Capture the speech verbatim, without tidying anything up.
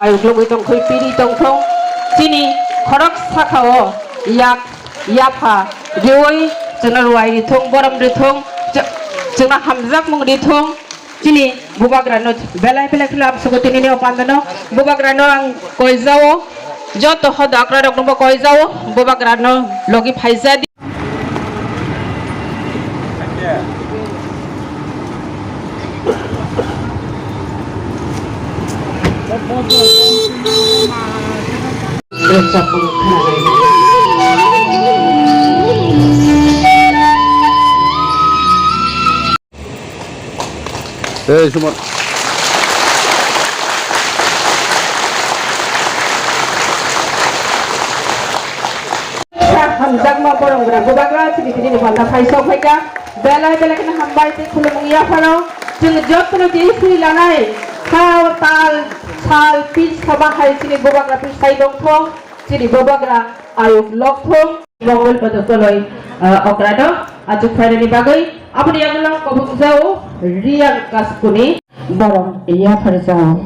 Ayuk logwi tongkhoi piri tongthong. Chini khorok sakao yak yapha riwi chwngno ruwai rithung, borom rithung, chw-, chwngno hamjakmung rithung. Chini bubagrano belai belai kheno amsugo tinini o pandano bubagrano ang koijao, joto hoda okra rokno bo koijao, bubagrano logi phaijadi. Ei, Suman. Hamjakma borok rok bubagra chini tini ni panda phai sok phaikha. Belai belai kheno hambai tei khulumung yapharo. Chwng jotono tini swi lanai. Khao tal sal pis saba hai chini bubagra pis sai dongthong. Chini bubagra ayuk lokthong. Mongol bodo koloi, ah, okrano achuk phairani bagwi. Aboni yagulo kobuk jao Riang Kaskuni. Borok yapharjao.